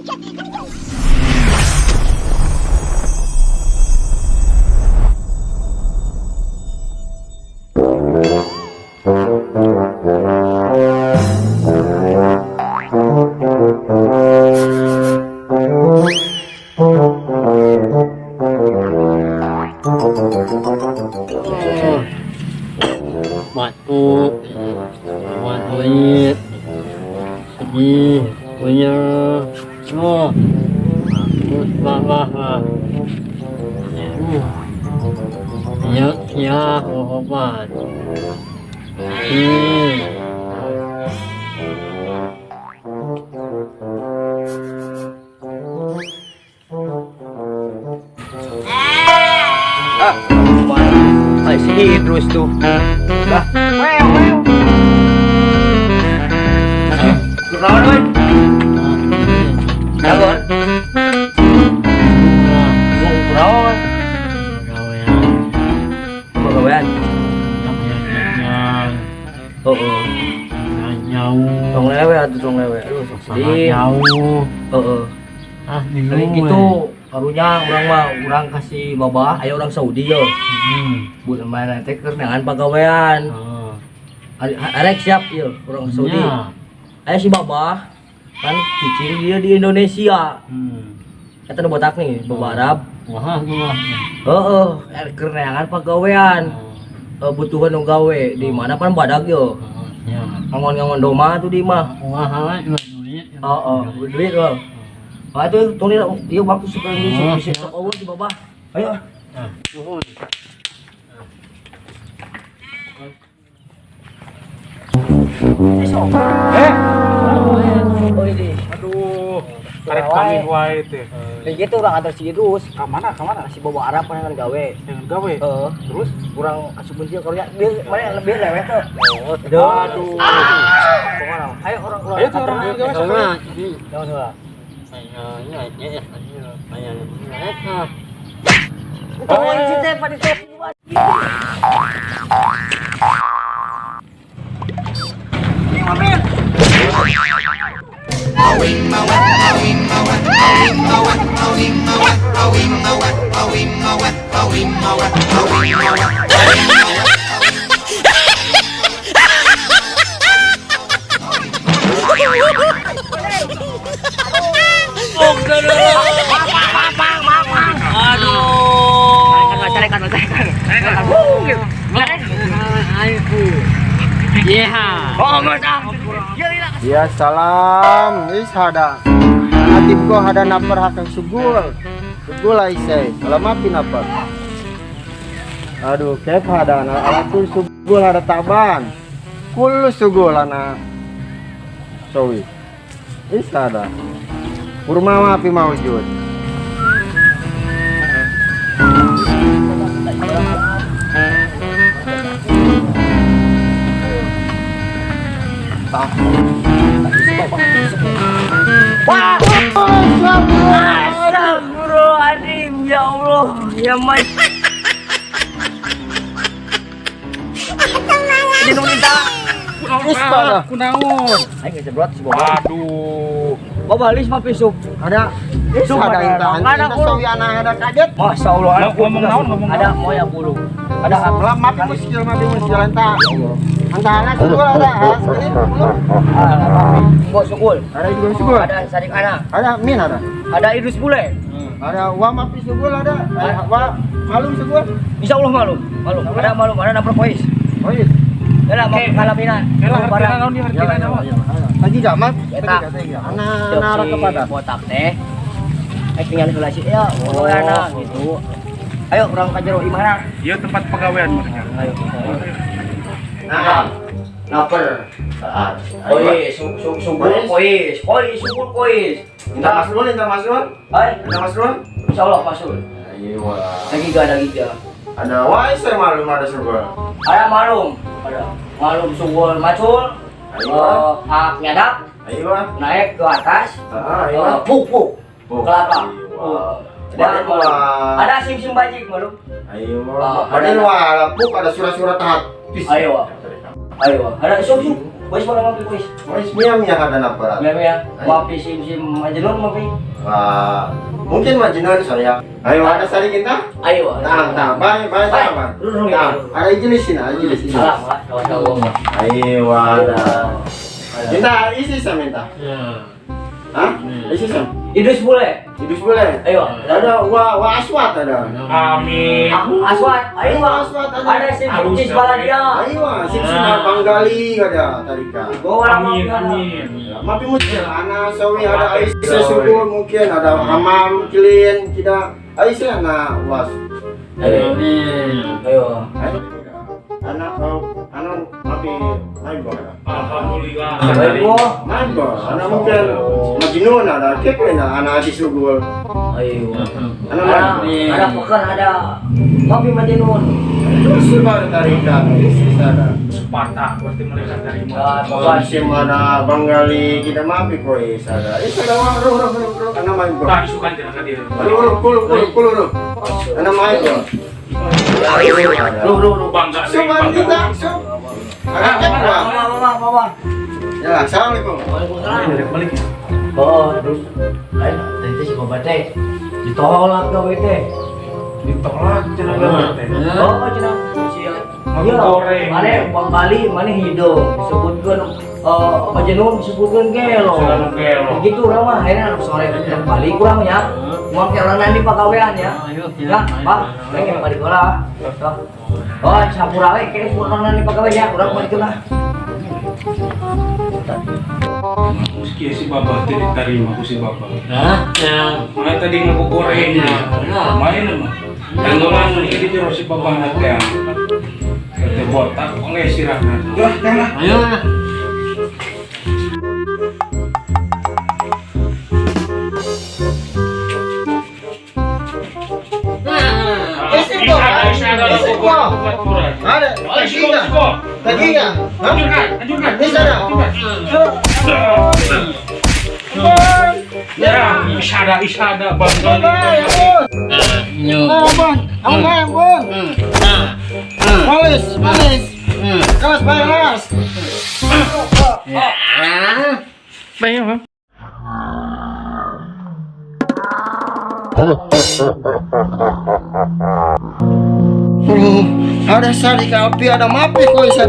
Batuk, buat duit, sedih, punya, oh, terus bawah lah. Ya, ya, obat. Ah, ay, si Idrus tuh. Lah, wew, wew. Kunaon, euy? Jagon. Kunaon? Pagawean. Heeh. Jauh. Tong lewe atuh, tong lewe. Aduh, sok sedih. Jauh. Heeh. Ah, Jadi gitu, karunya urang mah urang kasih babah aya orang Saudi yo. Buat mana teh keur neangan pagawean. Oh. Arek siap ieu urang Saudi. Ya. Aya si babah kan cicing dia di Indonesia. Eta nu botak nih, babah Arab. Wah, gua. Heeh, arek keur neangan pagawean. Butuhan nu gawe di mana pan badag yo. Ya. Ngangon-ngangon domba tuh di mah. Wah, hawa juga duit. Heeh, duit loh. Wah itu tong ieu waktu suka bisa sok eueuh si babah. Ayo. Ah, nuhun. Eh. Oh ini. Aduh, karek kami wae teh. Kayak gitu orang antar si Idrus. Ka mana? Ka mana? Si bawa Arab kan gawe. Dengan gawe. Heeh. Terus? Kurang asup dia kalau dia mana lebih lewet tuh. Oh, aduh. Pokoknya ayo orang orang. Ayo tuh orang gawe Sama, sama. ini Jangan salah. saya ya. Oh, ini teh Pak teh. Ini mobil. Aduh. Carekan, carekan, carekan. Iya. Oh, enggak ah. Ya salam, is hada. Atip ko hada napar hakang sugul. Sugul aisay. Kalau mapi napar. Aduh, kep hada na alakul sugul hada taban. Kullu sugul ana. Sowi. Is hada. Kurma mapi mawujud. Wah, astagfirullahaladzim, ya Allah, ya mai. Ini nung minta. Kunaon? Aing ngejebrot si Boba. Aduh. Boba lis mah pisuk. Ada is hada intan. Ada Sowi ana hada kaget. Masya Allah, ada Ngomong naon, ngomong ada moya bulu. Ada Lah mapi muskil, mapi muskil enta. Antara sugul ada, sekali belum. Kok sugul. Ada juga sugul. Ada Sadik Ana. Ada min ada. Ada Idrus Bule. Ada wa mapi sugul ada. Wa malum sugul. Insya Allah malum. Malum. Ada malum, ada napro kois. Kois. Yalah mau kalamina. Kela hartina naon di hartina naon? Lagi gak mat? Eta. Ana nara kepada. Botak teh. Tinggal heula sih ya, oh, gitu. Ayo urang ka jero imahna. Ieu tempat pegawaian maksudnya. Ayo. Nah, naper. Kois, sugul kois, kois, sugul kois. Minta masrul, minta masrul. Hai, minta masrul. Insyaallah masrul. Ayo. Lagi gak ada giga. Ada wah, saya malum ada sugul. Ada malum, ada malum sugul macul. Ayo. Nyadap. Ayo. Naik ke atas. Ayo. Puk puk. Kelapa. Ada sim-sim bajik malum. Ayo. Ada wah, puk ada surat-surat tahat. Ayo. Ayo. Ada sup-sup. Boys wala mapi boys. Boys miam ya ada napa? Miam ya. Mapi sim sim majnun mapi. Wah, mungkin majnun saya. Ayo ada sari kita? Ayo. Tang tang, bye bye bye. Tang, ada ijlis ini, ijlis ini. Ayo ada. Minta isi saya minta. Hah? Isi saya. Idus boleh. Idus boleh. Ayo. Ada wa aswat ada. Amin. Aswat. Ayo aswat ada. Ada sim cis baladia. Ayo, sim sim Banggali ada tarika. Amin amin. Mapi mungkin ana sawi ada Aisyah syukur mungkin ada amam kilin kita Aisyah na was. Amin. Ayo. Anak anak mapi main bola. Alhamdulillah. Main bola. Anak mungkin majnun ada kepe na anak disugul. Ayo. Anak ada pekan ada mapi majnun. Terus baru tarika ada. Sepatah berarti mereka terima. Musim ada Banggali kita mapi koi sada. Isa ada roh roh roh roh anak main bola. Tak isukan jangan dia. Roh roh kul kul kul roh. Anak main bola. Roh roh roh bangga. Sobat kita sob. Ada apa? Mama mama. Ya, assalamualaikum. Waalaikumsalam. Balik. Oh, terus lain tadi si bapak teh ditolak gawe teh. Ditolak cenah gawe teh. Oh, cenah si Iya, mana Banggali, mana hidung disebutkan majnun disebutkan gelo. Begitu urang mah akhirnya anak sore balik kurang ya. Mau ke orang nanti pagawean ya. Ya, Pak, lagi balik lah. Oh, campur awe kayaknya kurang nanti pagawean ya, kurang balik lah. Meski si Baba tidak terima aku si Baba. Hah? Ya. Mana tadi ngaku gorengnya. Main mah. Dan ngomong ini terus si Baba nanti. Kete botak oleh si Rahmat. Udah, dah. Ayo. Ada. Tagiga. Anjurkan, anjurkan. Ini sana. Ya, isada isada Banggali. Abang, abang, abang. Malis, malis. Kelas bayar. Bayar, Bang. Ada sari kapi, ada mapi kok isa.